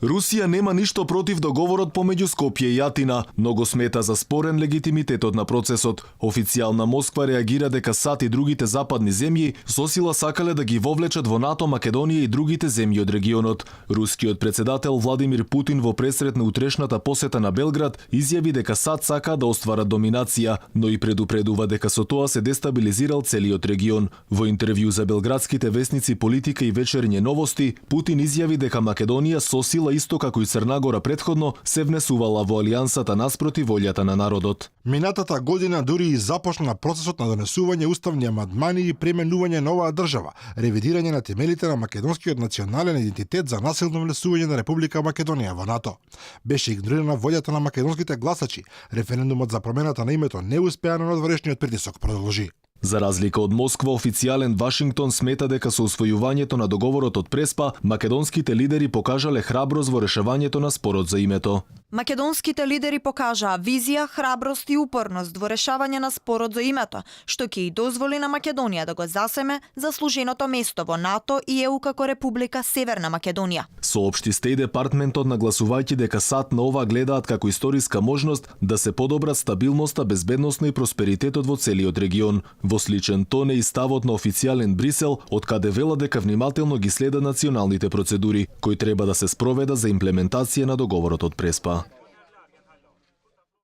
Русија нема ништо против договорот помеѓу Скопје и Атина, но го смета за спорен легитимитетот на процесот. Официјална Москва реагира дека САД и другите западни земји со сила сакале да ги вовлечат во НАТО Македонија и другите земји од регионот. Рускиот председател Владимир Путин во пресрет на утрешната посета на Белград изјави дека САД сака да остварат доминација, но и предупредува дека со тоа се дестабилизирал целиот регион. Во интервју за белградските весници Политика и вечерње новости, Путин изјави дека Македонија со сила исто како и Црна Гора претходно се внесувала во алијансата наспроти волјата на народот. Минатата година дури и започна процесот на донесување уставни амандмани и пременување на оваа држава, ревидирање на темелите на македонскиот национален идентитет за насилно внесување на Република Македонија во НАТО. Беше игнорирана волјата на македонските гласачи. Референдумот за промената на името не успеа, но надворешниот притисок продолжи. За разлика од Москва, официјален Вашингтон смета дека со усвојувањето на договорот од Преспа, македонските лидери покажале храброст во решавањето на спорот за името. Македонските лидери покажаа визија, храброст и упорност во решавање на спорот за името, што ќе и дозволи на Македонија да го засеме заслуженото место во НАТО и ЕУ како Република Северна Македонија. Соопшти Стејт департментот нагласувајќи дека САД на ова гледаат како историска можност да се подобрат стабилноста, безбедноста и просперитетот во целиот регион. Во сличен тон е и ставот на официјален Брисел, од каде вела дека внимателно ги следат националните процедури, кои треба да се спроведа за имплементација на договорот од Преспа.